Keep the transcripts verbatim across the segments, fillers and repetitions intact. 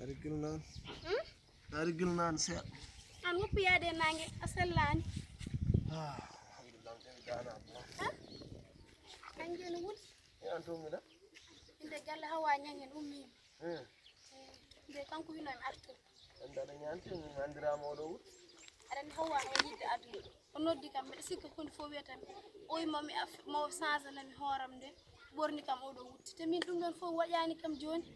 Ari gilnaan. Hmm? Ari gilnaan seeɗa. An woppu yaade e naange, a sellaani. Ah, alhamdulillah, mi ɗaani Allah. Ha? Naange no wuli. E an to mi na? Inde galle Hawa Ñaŋ en ummiima. Hmm. Nde kanko wino mi artu. Ande aɗa ñaanti, mi anndiraama oɗo wuro. Aɗa anndi Hawa o yiɗde aduna. O noddi kam, mbeɗa sikka huunde fof wiyata mi. O wi mo mi af-, mo change nami hooram nde, ɓorni kam oɗo wutti. Te min ɗum ɗon fof waɗaani kam jooni.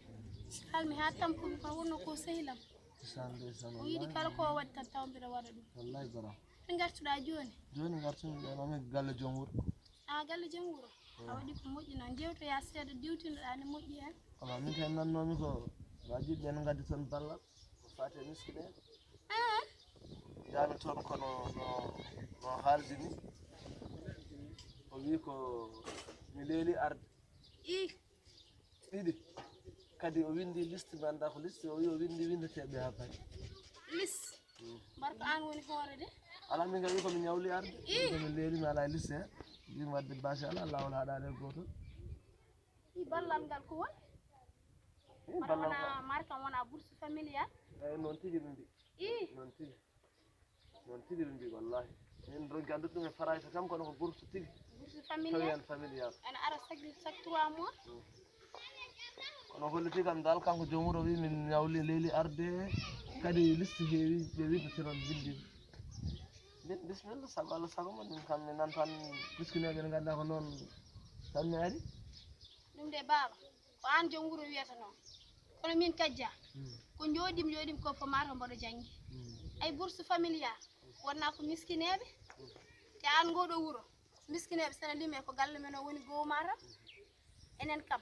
Hal mi haa tampumi kono wonno ko sehilam. Ndeysaan, ndeysaan, o yiɗi wallahi. Kala ko o waɗi tan taw mbiɗa waɗa ɗum. Wallahi, Baro. Ɓe ngartuɗaa jooni? Jooni ngartumi ɓe, mami galle joom wuro. A galle joom wuro? Mm. A waɗi ko moƴƴi noon. Jewtoyaa seeɗa, diwtinoɗaa ne moƴƴi heen. Alaa, min kay nannoomi ko wajiɓe ɓe no ngaddi toon ballal. Ko faati e miskineeɓe. Ah. Yaami toon kono no, no haaldi ni. O wii ko mi leeli arde. Ih. Ɗiɗi. Kadi o winndi liste, mi anndaa ko liste, o wii o winndi winndeteeɓe haa payi. Liste? Mm. Mbar ko aan woni hoore de? Alaa, min kadi ko mi ñawli arde. Ih. Ko mi leeli mi alaa e liste he. Mbimi wadde basi alaa, laawol haɗaani e gooto. Ih, ballal ngal ko woni? Ih, wona ballal wona ngal. Marka wona bourse familial? Eeyi, noon tigi min mbi. Ih. Noon tigi. Noon tigi ɓe mbi, wallahi. Min ronki anndude ɗum e Farayse kam, kono ko bourse tigi. Bourse familial? Tawi en familial. Ene ara chaque, chaque trois mois? Mm. Kono holliti kam dal, kanko joom wuro wi min ñawli leyli arde, kadi liste heewi, ɓe wi ko tiron bindi. Min bismilla, sago Allah, sago mon, min kam mi nan tan miskineeɓe ne ngannda ko noon tan mi ari. Ɗum de baaba, ko aan joom wuro wiyata noon. Kono min kajja, mm, ko njooɗim njooɗim ko fo maa to mboɗo janngi. Mm. Ay bourse familial, wonnaa ko miskineeɓe. Te aan ngooɗo wuro, miskineeɓe sene lime ko galle men o woni goo maa tan. Enen kam,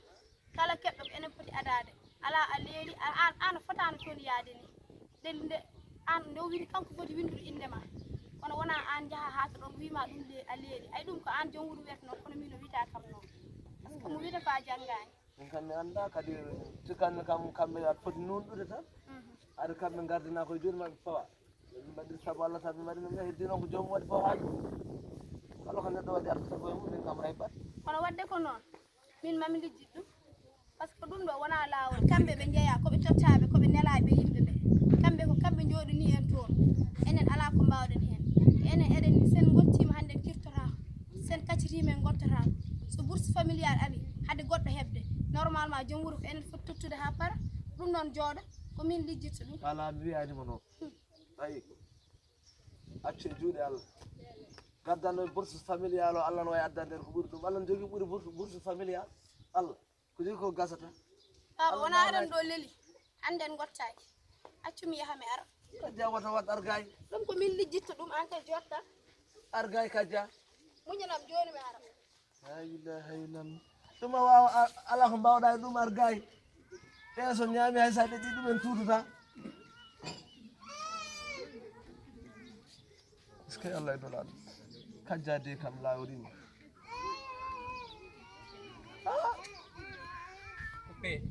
kala keɓɗo ko enen poti adaade. Alaa a leeli, a, aan, aan a fotaano toon yaade ni. Nde, nde, aan nde o wini kanko foti winndude innde maa. Kono wonaa aan njaha haa to ɗoon wiima ɗum le-, a leeli. Ay ɗum ko aan joom wuro wiyata noon, kono min o wiyata kam noon. Par ce que mo wiyata ko a janngaani. Min kam mi anndaa kadi, cikkanmi kam kamɓe aɗa foti nuunɗude tan. Mhm. Aɗa kamɓe ngardinaa koye jooni maɓɓe fawa. Ɓe mbaɗi sabu Allah tan ɓe mbaɗi no ɓe heddi noon ko joomum waɗi fawa haaju. Kala ko neɗɗo waɗi artata koye mum, min kam hay baɗ. Kono waɗde ko noon, min mami lijjit ɗum. Par ce que ɗum ɗo wonaa laawol. Kamɓe ɓe njeyaa, ko ɓe tottaaɓe, ko ɓe nelaaɓe yimɓe ɓe. Kamɓe ko kamɓe njooɗanii en toon. Enen alaa ko mbaawɗen heen. Enen eɗen, sen ngottiima hannde en kirtotaako. Sen kaccitiima en ngottataa. So bourse familial ari, hade goɗɗo heɓde. Normalement, joom wuro ko enen foti tottude haa para. Ɗum noon jooɗo, ko min lijjitto ɗum. Alaa, mi wiyaani mo noon. Hmm. Ayi. Accu e juuɗe Allah. Gaddanɗo bourse familial o, Allah no wawi addande en ko ɓuri ɗum. Allah no jogii ɓuri bourse, bourse familial. Allah. Ko jogii ko gasata. Baaba, Allah wonaa nana eɗen ɗo leeli. Hannde en ngottaaki. Accu mi yaha mi ara. Kajja, wata waɗ argaay. Ɗum ko min lijjitto ɗum, aan kay jooɗta. Argaay, Kajja. Muñanam jooni mi ara. La ilaha illallah. Ɗum a waawa, a, alaa ko mbaawɗaa e ɗum argaay. Ɓe so ñaami hay so a ɓeɗɗi ɗum en tuututa. Est-ce que Allah e Nulaaɗo? Kajja de kam laawriima. Ah! Coupé.